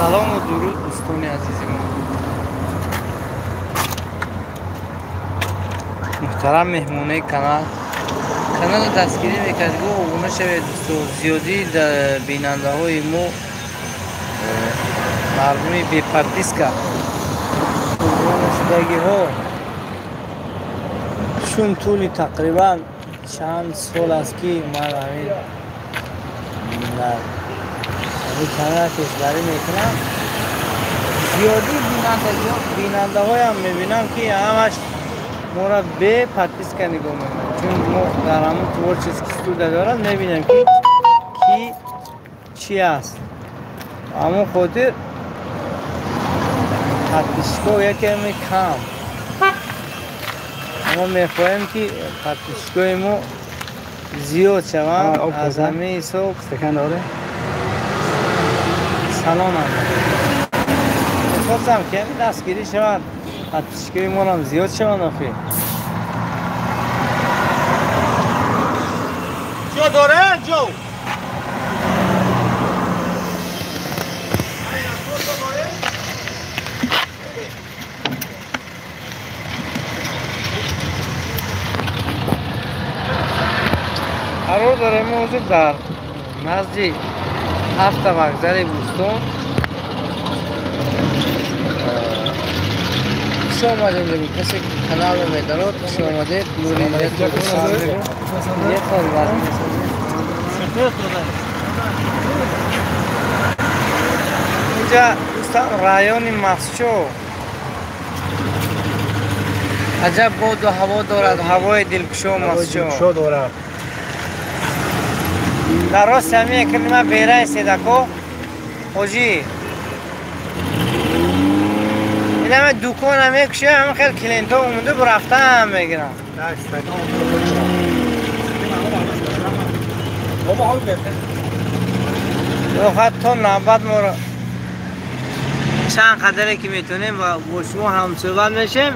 Салому дуруд, дӯстони азизи мо. Муҳтарам меҳмонаи канал. Каналро дастгирӣ мекард, гу обуна шавед, дӯсто. Зиёдии бинандаҳои мо мардуми беподписка. Обуна нашудагиҳо. Чун тӯли тақрибан чанд сол аст, ки ман ҳамин дар ҳамин канал пешбарӣ мекунам, зиёдии бинандаҳоям мебинам, ки ҳамаш моро бе подписка нигоҳ мекунад. Чун мо дар ҳамон творческий студия дорад, мебинем, ки ки чӣ аст. Ҳамон хотир подписчикҳо якаме кам. Мо мехоҳем, ки подписчикҳои мо зиёд шаванд. Аз ҳамин ҳисоб Стакан дора? Салом. Мехостам, ки ҳамин дастгирӣ шавад, подписчикҳои моам зиёд шаванд охи. Ҷо дора, ҷо. Қарор дорем ҳозир дар назди автовокзали Бӯстон. Хуш омадем. Касе ки каналро медорад, хуш омадед. Нури. Ехал. Инҷа, дӯстан, райони Мастчо. Аҷаб боду ҳаво дорад, ҳавои дилкушо Мастчо. Дилкушо дорад. Дар рости ҳамин экрани ман бераи седако ҳоҷӣ, инаме дукона мекушем, ҳамин хел клиентҳо омуда рафтаам мегирам. Так, стакан. Бобо, ҳол бехер. Роҳат то навбат моро чанд қадаре ки метавонем бо шумо ҳамсӯҳбат мешем.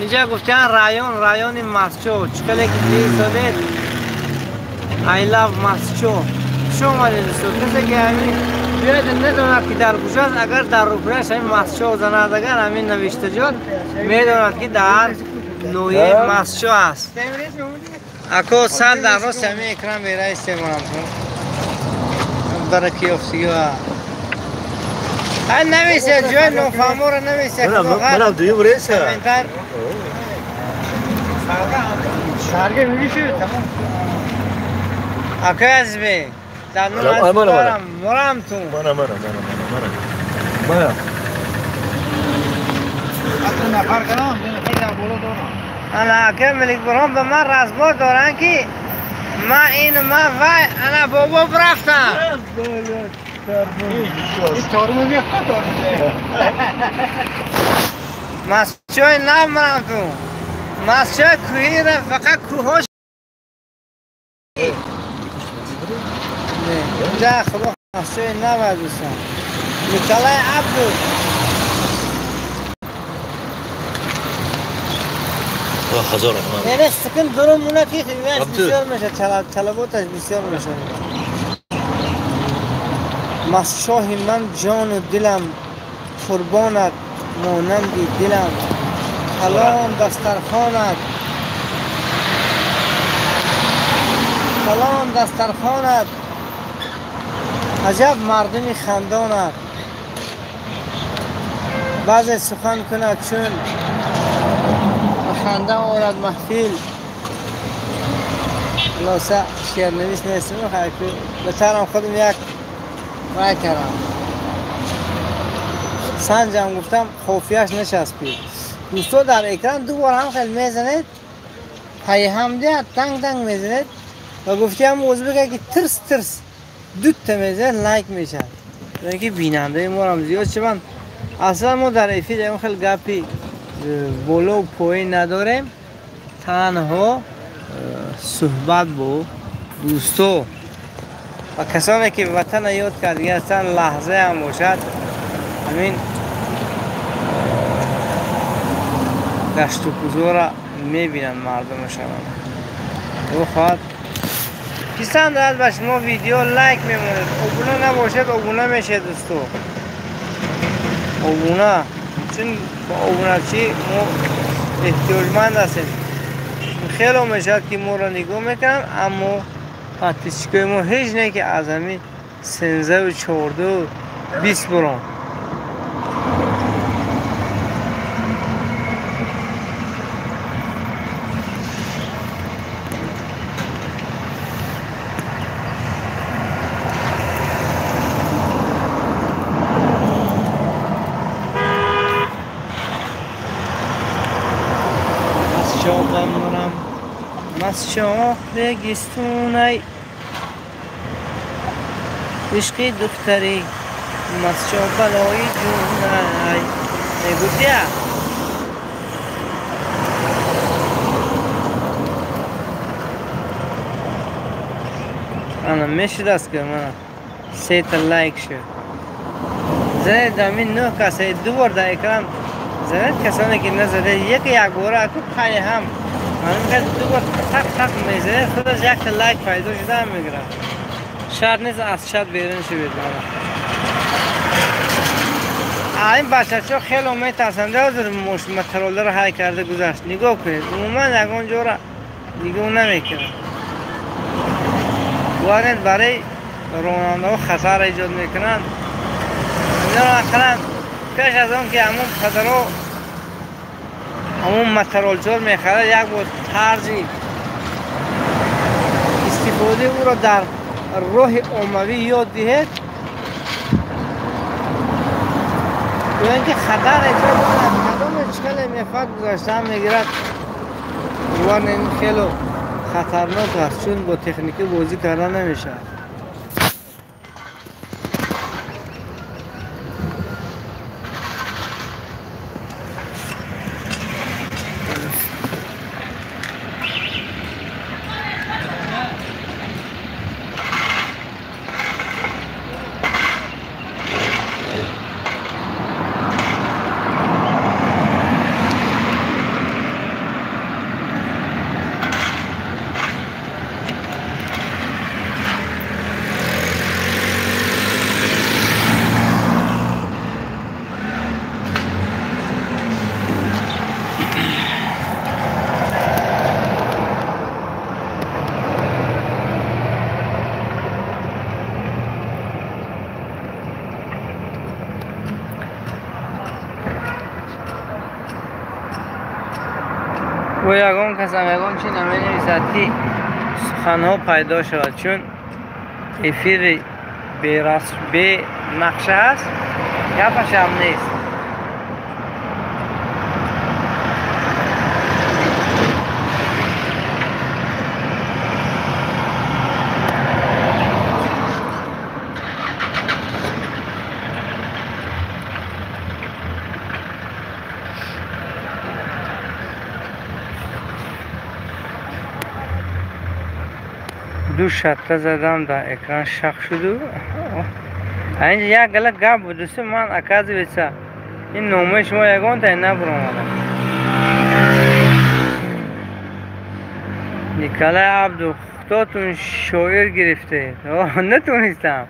Инҷа гуфтан район, райони Мастчо. Чӣ хеле ки дидед, I love Мастчо. Хуш омадед, дӯстон. Касе ки ҳамин биёед, недонад, ки дар куҷост, агар дар рӯбарӯяш ҳамин Мастчо занад, агар ҳамин навиштаҷот, медонад, ки дар ноҳияи Мастчо аст. Ако, сар дар рости ҳамин экран бераистем. Бараки ёфтигива. Ай, нависед, ҷои нофаҳморо нависед. Манам дуюм рейса. Комментар. Шарга меши, тамом. Акои азизбек, дар Ана, мана, мана. Морам тун. Мана, мана, мана, мана, мана. Мана. Ҳатто нафар кардам, ду нафар дар боло дорам. Ана, акои Меликбурҳон ба ман разбор доранд, ки ман ину ман вай. Ана, бобо рафтам. Ин тормо мехоҳад тормо. Мастчои нав марам тун. Мастчои кӯҳира, фақат кӯҳош. Инҷа, худо, мастчои нав аст, дӯстон. Николай Абду. Ҳазор раҳмат. Яъне сукун дурум муна, ки Абду. бисёр меша, талаботаш бисёр меша. Мастчоҳи ман, ҷону дилам қурбонат, монанди дилам калон дастархонат, калон дастархонат, аҷаб мардуми хандонат. Баъзе сухан кунад, чун ба ханда орад маҳфил. Хулоса, шеърнавис нестем, бетарам худам як вай кардам, санҷам, гуфтам, қофияш нечаспид. Дӯсто, дар экран ду бор ҳам хел мезанед, пайҳам диҳад, танг танг мезанед ва гуфтиам ӯзбека, ки тирс тирс дута мезанед, лайк мешавад, ки бинандаи морам зиёд шаванд. Аслан мо дар эфир ягон хел гапи боло поин надорем, танҳо суҳбат бо дӯсто ва касоне, ки ватана ёд кардагӣ ҳастанд. Лаҳзаам бошад, ҳамин гашту гузора мебинанд мардумашаванд. Ӯ хоҳад писанд аст ба шумо видео, лайк мемонед, обуна набошед, обуна мешед, дӯсто. обуна, чун ба обуначӣ мо эҳтиёҷманд ҳастем. Хело мешавад ки моро нигоҳ мекунанд, аммо подписчикои мо ҳеҷ не ки аз ҳамин 13 14 20 бурон. Аз шоҳ регистонай ишқи духтари масчо балои ҷунай мегуфтия. Ана мешудаст ки мана сета лайк шуд. Занед ҳамин нӯҳ каса ду бор дар экран занед, касоне ки назада яке якбора аку пай ҳам ман ду бор тақ тақ мезанед, худаш якта лайк пайдо шуда мегирад. Шарт нест аз чат берун шавед. Ин бачачо хело метарсанд. Ҳозир мотороллерро ҳай карда гузашт. Нигоҳ кунед, умуман ягон ҷора нигоҳ намекунад. Боваред, барои ронандаҳо хатар эҷод мекунанд. Иноро ақаллан пеш аз он ки ҳамон падаро ҳамон моторолчор мехарад, як бор тарзи истифодаи ӯро дар роҳи оммавӣ ёд диҳед, то ин ки хатар эҷод кунад. Кадоме чикале мехоҳад гузаштан мегирад. Бовар ин хело хатарнок аст, чун бо техника бозӣ карда намешавад. Бо ягон касам ягон чи наменависад ки суханҳо пайдо шавад, чун эфири бенақша аст, гапашам нест. Ду шатта задам дар экран шах шуду. Инҷа як гала гап буд, дӯсто, ман оказывается ин номаи шумо ягонтае набуромадам. Николай Абду, худотун шоир гирифтед. Натонистам.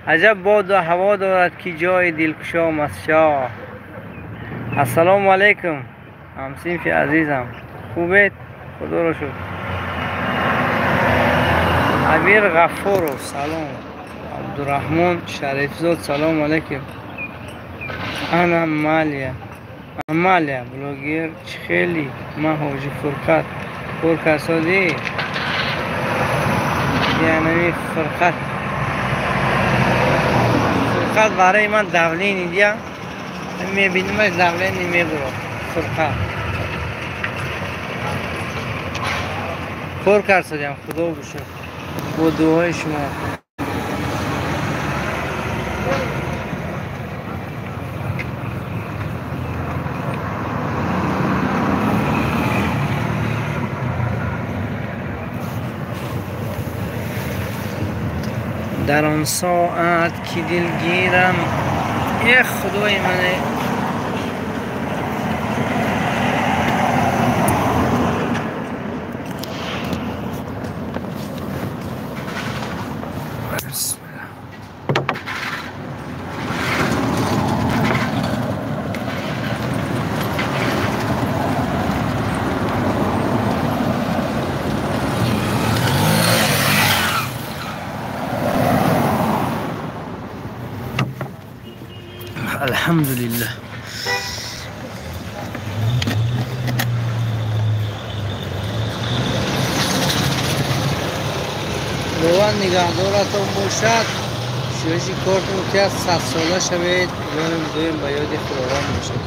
Аҷаб боду ҳаво дорад ки ҷои дилкушо масшоҳ. Ассалому алайкум, ҳамсинфи азизам, хубед? Худоро шукр. Амир Ғафуров салом. Абдурахмон Шарифзод салом алейкум. Ана Малия, Амалия блогер чихели ман ҳоҷи Фурқат кор касодӣ, яъне Фурқат Фурқат барои ман давлени дия мебинимаш, давлени мебурад. Фурқат кор карсодиам, худо бошад бо дуои шумо. Дар он соат ки дилгирам, э худои мане, Алҳамдулиллаҳ. Худованд нигаҳдоратон бошад. Шӯши кортон ки аз 100 сола шавед, доим доим ба ёди Худованд бошед.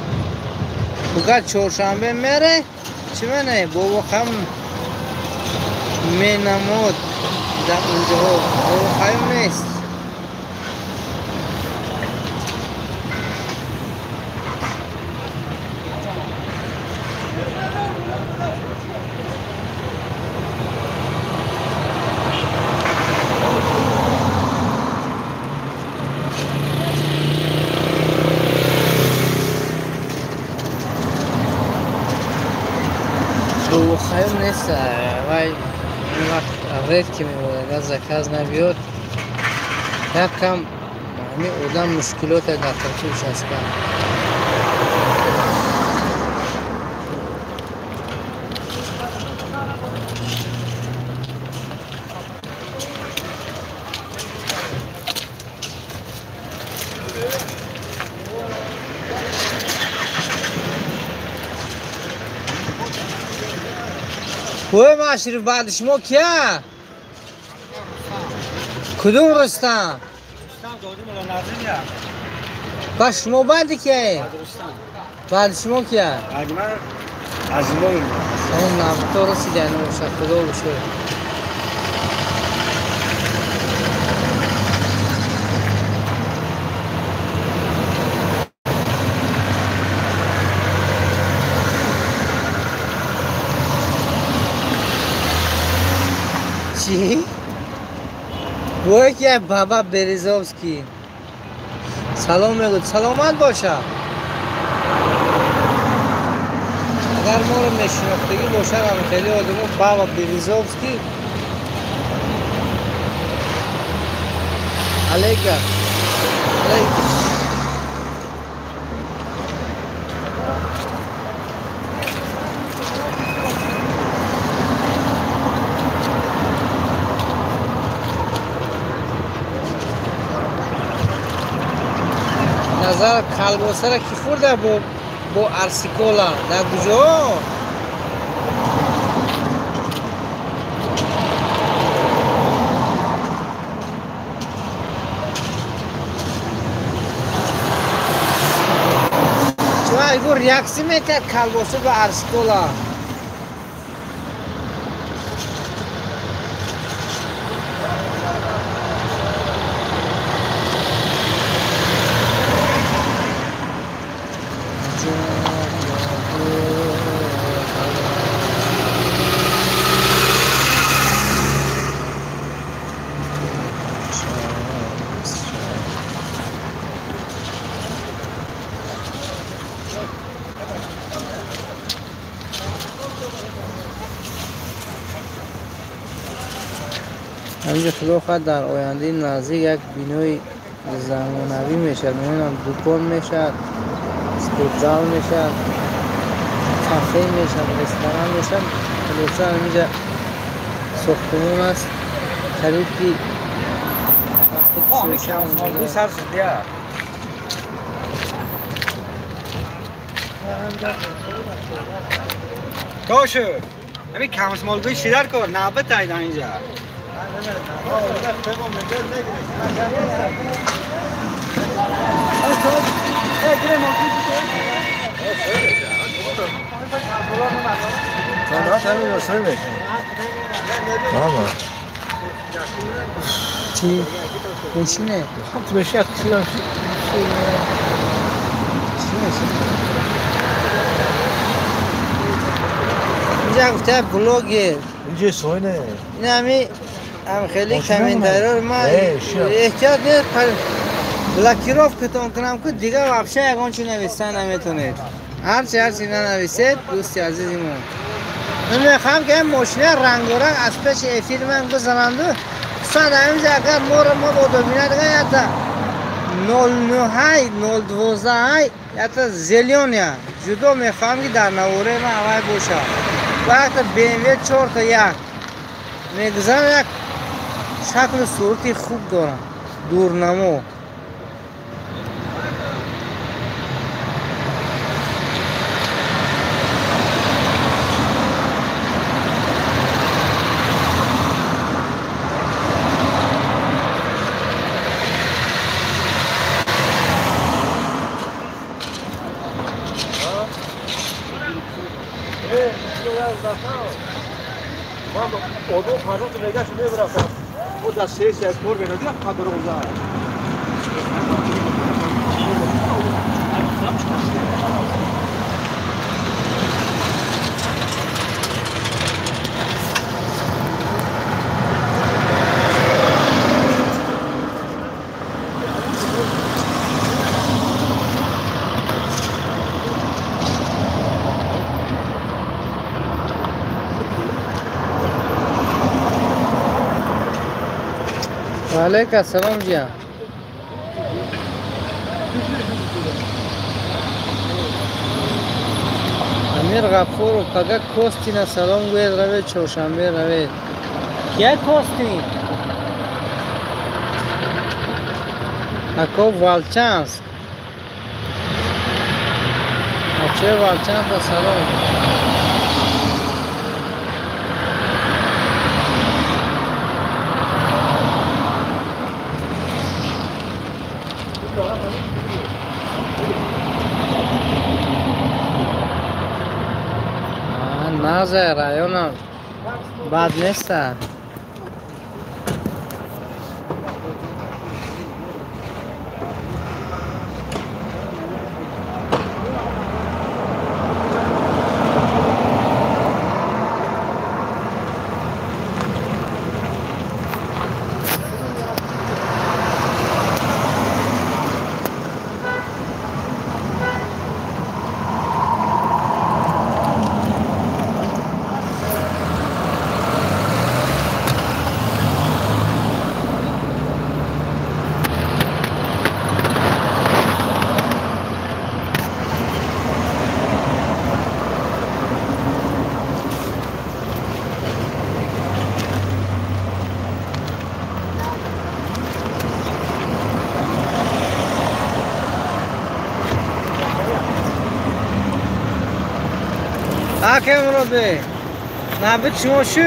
Фақат чоршанбе мере, чӣ мене? Бобо қам менамод дар унҷоҳо. Бобо қайм нест. Хайр нест, вай ин вақт редки мебояд, агар заказ набиёд, як кам ҳамин одам мушкилоте дар таркибш аст. Ой, Машриф, баъди шумо кия? Кудум Рустам? Ба шумо баъди кияе? Баъди шумо кия? Навто расида набошад, худо бошад. Чӣ? Бое ки баба Березовский. Салом мегӯд, саломат боша. Агар моро мешинохтагӣ бошад, ҳам хеле одамо баба Березовский. Алейка. Алейка. Назар колбасаро ки хӯрда бо арсикола дар куҷо? Чун айгу реаксия мекард колбаса ба арсикола. ҳаминҷо худо хоҳад дар ояндаи наздик як бинои замонавӣ мешавад. Мемонам дукон мешавад, спортзал мешавад, кафе мешавад, ресторан мешавад. Хулоса ҳаминҷа сохтмон аст. Қариб ки тошу ҳамин камсмолгӯи чӣ дар кор навбат айдан инҷа. Чӣ? Бешине? Инҷа гуфта блогер. Инҷа сойне. Ин ҳами ҳам хеле комментариёро ман эҳтиёт нест блокировкатон кунам ку дигар вообще ягон чи нависта наметонед. Ҳарчи ҳарчи нанависед, дӯсти азизи мо. Ман мехоҳам ки ин мошина рангоранг аз пеши эфири ман бизананду. Хусусан ҳаминҷа агар моро мабодо бинад, ята 09 012 ята зелёния. Ҷудо мехоҳам ки дар навораи ман аввал бошад. Вақте BMW 4.1 мегузарам, як шаклу сурати хуб дорам, дурнамо. Одам фарзанд мегашт мебарафт. О дар се кор менадӣ қадр оза. Алейкум ассалом ҷиям. Амир Ғафуров, пага Костина салом гӯяд, равед чоршанбе равед. Кия Костин? Ако Волчанск. Аче Волчанск салом. Назар районам бад неста. Акем роде. Набит шумо шу.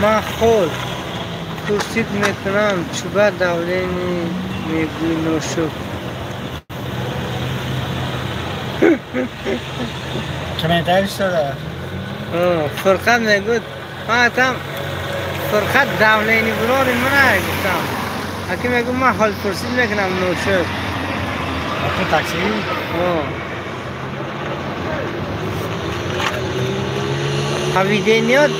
Ман худ пурсид мекунам, чӯба давлени мегӯй ношук. Комментарий шуда. Фурқат мегӯд, ман гуфтам Фурқат давлени бурори мана гуфтам. Аки мегӯ ман ҳол пурсид мекунам ношук. Аки такси? Поведеният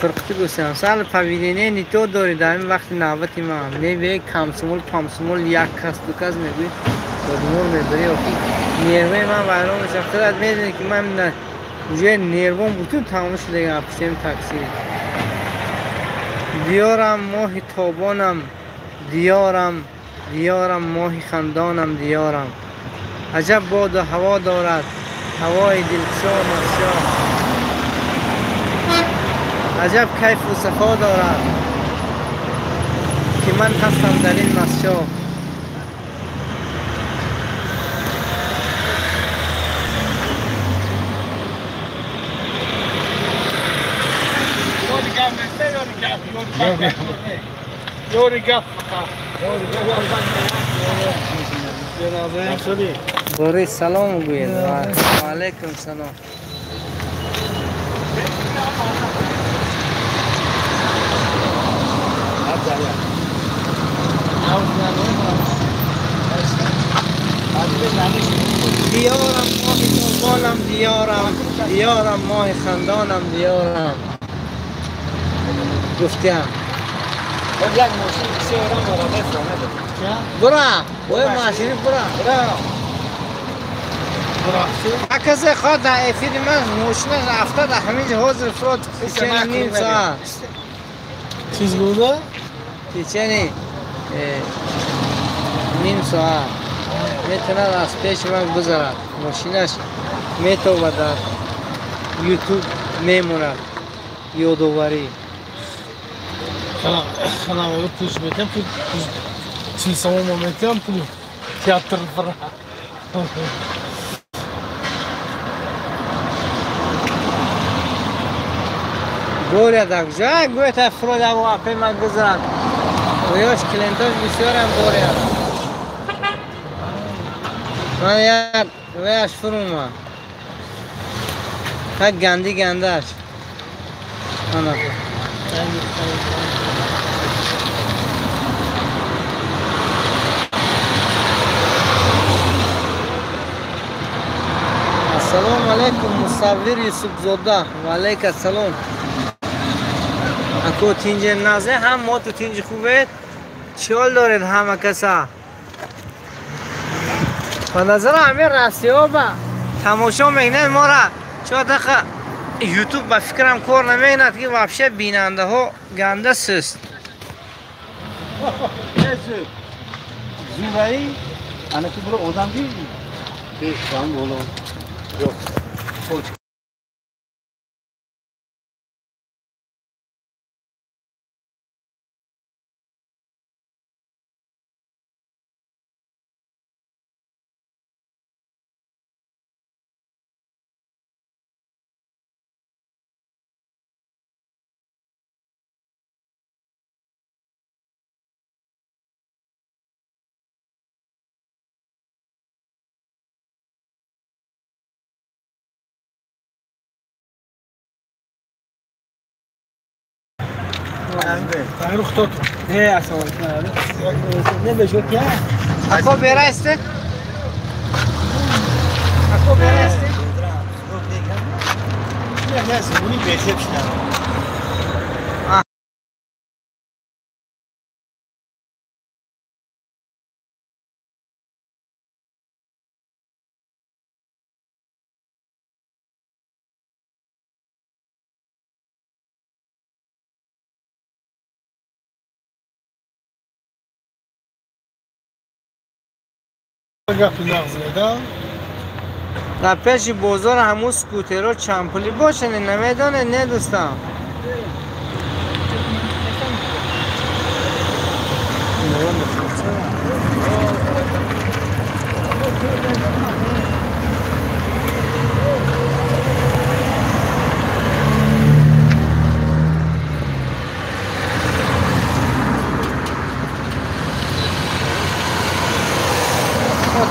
фурқати гӯсам сал поведение не то дори дар ин вақти навбати ман не бе комсомол памсомол як кас ду кас мегӯй одмор мебари охи нерваи ман вайрон мешавад. Худат медонӣ ки ман уже нервом бутун тамом шуда пуштем такси. Диёрам моҳи тобонам, диёрам, диёрам моҳи хандонам, диёрам. Аҷаб боду ҳаво дорад ҳавои дилкушо масшо. Аҷаб кайфу сафо дорад ки ман ҳастам дар ин масшо. Борис салом гӯед. Ва алайкум салом. Диёрам моҳи тобонам, диёрам, диёрам моҳи хандонам, диёрам. Гуфтям. Бура, ой машини бура. Касе хоҳад дар эфири ман мошинаш афтад, ҳамин ҷо ҳозир фурод течени ним соат. Чиз буда? Течени ним соат метавонад аз пеши ман гузарад. Мошинаш метобад дар ютуб мемонад ёдоварӣ. Ханам пуш метам, пул 40 сомон метам, пул театр фара. Боря так жа гӯята фурода ва апема гузарад. Оёш клиентош бисёрам боря. Ман як ваяш фурума. Так ганди гандаш. Ана. Ассалому алайкум, Мусаввир Юсуфзода. Ва алайк ассалом. Ако тинҷи назе ҳам мо ту тинҷи хубед? Чӣ ҳол доред ҳама каса? Ба назарам ҳамин расиҳо ба тамошо мекунед мора. Чо дақа ютуб ба фикрам кор намекунад ки вообще бинандаҳо ганда суст. Зураи ана ки буро одам ки бешам боло. Yo'q. Ако берасте? Ако берасте? Дар пеши бозор ҳамун скутеро чанд пулӣ бошанд намедонед, не дӯстам?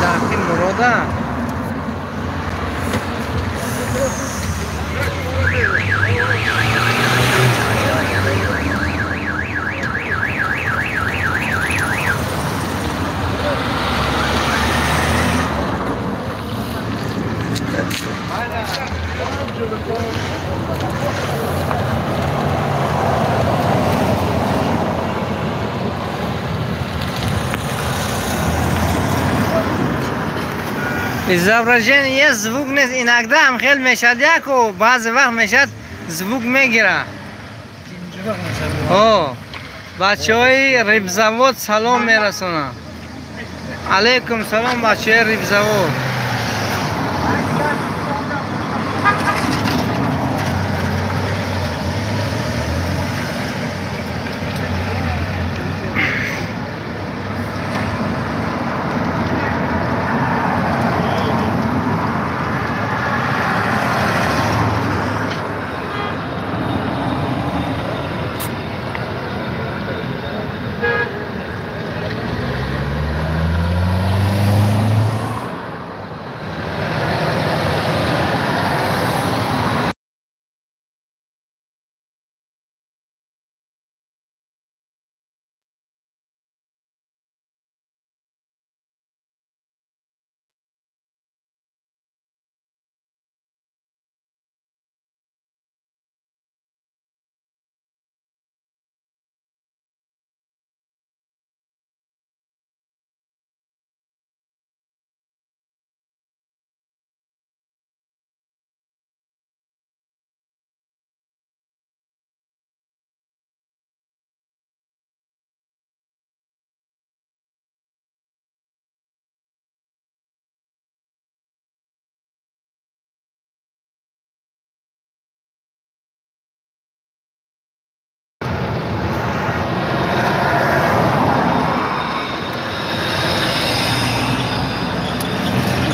Дарахти мурода. Изображение есть, звук нет. Иногда амхел мешад яку, баъзе вақт мешад звук мегира. О, бачаҳои рибзавод салом мерасонам. Алейкум салом, бачаҳои рибзавод.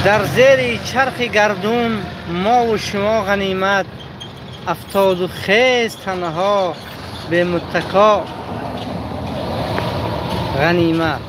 Дар зери чархи гардун мо шумо ғанимат, афтоду хез танҳо бемуттако ғанимат.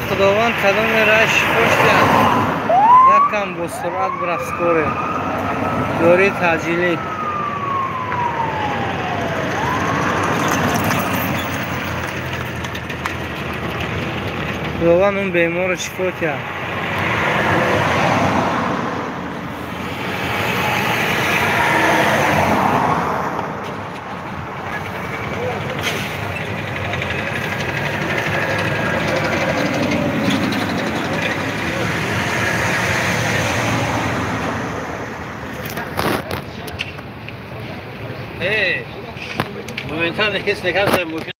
Худованд кадоме раш хуш диҳад, якам бо суръат бирафт скоре дори таъҷилӣ. Худованд он беморро шифо диҳад. Momentan his nekar mümkün.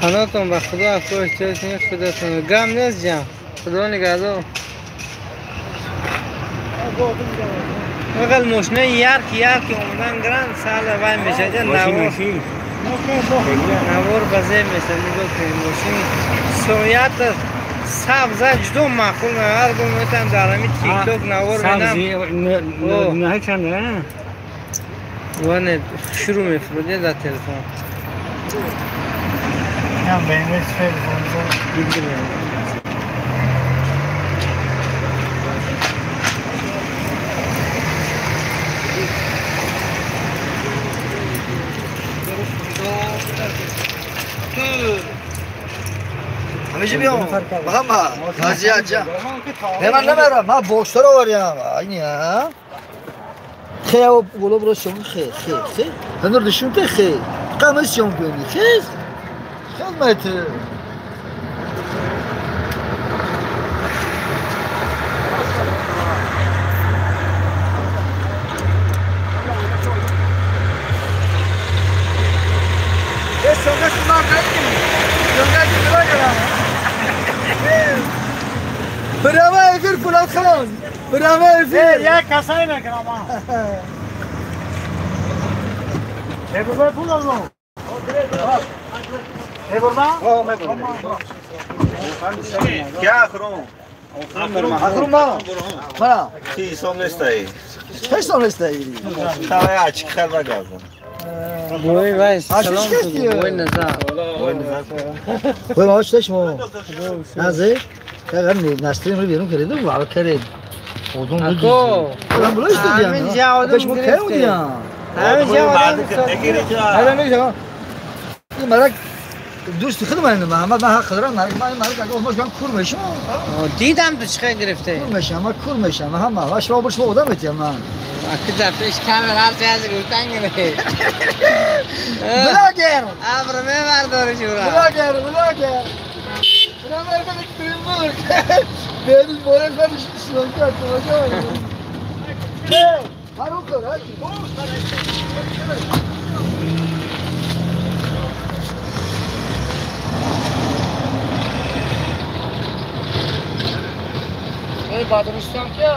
Паноҳтон ба Худо, афтош чиз худатон гам нест ҷам. Худо нигаҳдор. Вақал мошинаи ярки ярки омадан гранд сала вай мешад, навор ба зеб мешад. Нигоҳ кунед, мошини соята сабза ҷудо маъқул. Ҳар гоҳ метавонам дар ҳамин тикток навор менам. Ване шурӯъ мефурӯдед дар телефон. BMW 5. Ҳамеша биём. Муҳаммад, вазъият ҷа. Не, ман намерам, ман боксер оварям. Айни, а? Хе, голуб ро шум хе, хе, хе. Ҳанур дишум те хе. Қамис шум куни. Хе. Хизмат. برای افیر فولاد خان برای افیر یک کسایی نکنم ای بابا پول از ما ای بابا کیا اخرون اخرون ما مرا کی حساب نیستایی حساب نیستایی تاوی اچ خیر بگردم بوی وای سلام بوی نظر بوی نظر بوی ما چش ما نازه دقیقا نسترین رو بیرون کردیم و کردیم اودون دو آدم بلایش دیدیم همین جا آدم گرفته همین جا آدم گرفته این مرک دوست خودم اینه محمد من حق دارم مرک من مرک اگه اون من کور میشم دیدم تو چه گرفته کور میشم من کور میشم محمد شما برش آدم میتیم من اکه در پیش کامر هر چیز گفتن گرفته بلاگر ابر میبرداری جورا بلاگر بلاگر Benim moral ben Ey Badrustam क्या?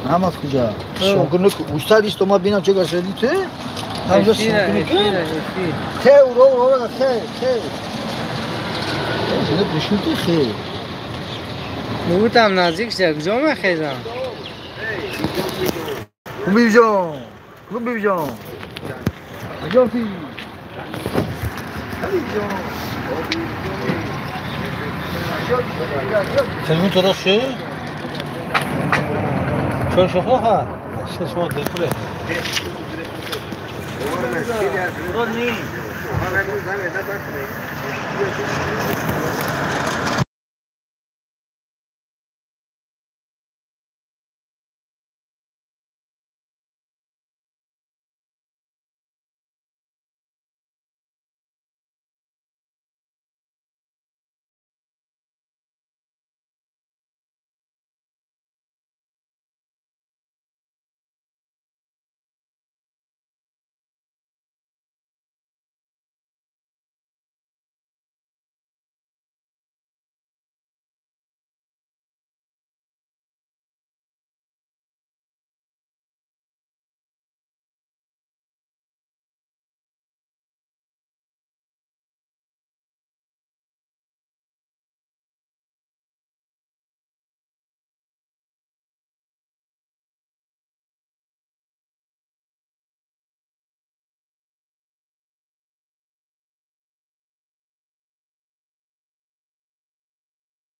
محمد کجا؟ شونگونو استاد است ما بینم چه گرسدی تو؟ همزه شونگونو که او رو رو خه خه نه بشوتی خه بودم نزدیک شد کجا من خیزم بیبی جان بیبی جان جان فی بیبی جان تلفن تو راست شد؟ چون شخ شما دلپوله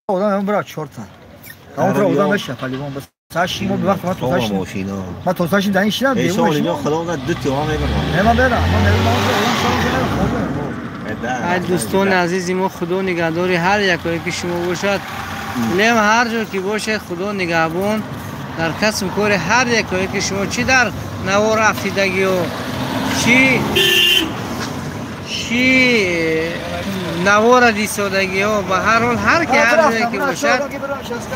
آدم هم برای چهار تا. اون تو آدم بشه پلیوان بس. ساشی ما به وقت ما تو ساشی. ما تو ساشی دنی شدم بیرون. ایشون خدا اون دو تا هم میگم. نه من برم. من برم. آدم دوستان عزیزی ما خدا نگهداری هر یکایی که شما باشد. لیم هر جا که باشه خدا نگهبان در کسب کار هر یکایی که شما چی در نوار افتیدگی و چی نوار دیسادگی ها به هر حال هر که هر جایی که باشد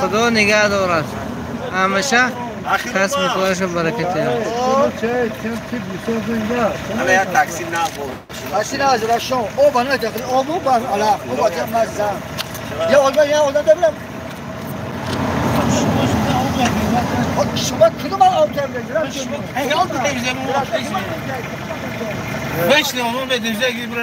خدا نگه دارد همیشه کسب کارش برکت دهد. تاکسی نبود. تاکسی نه رشون او بنا تقریبا او بو بر علا او با مزه. یا آدم یا آدم دارم. Шумо кудум об Шумо 5 лимон медем.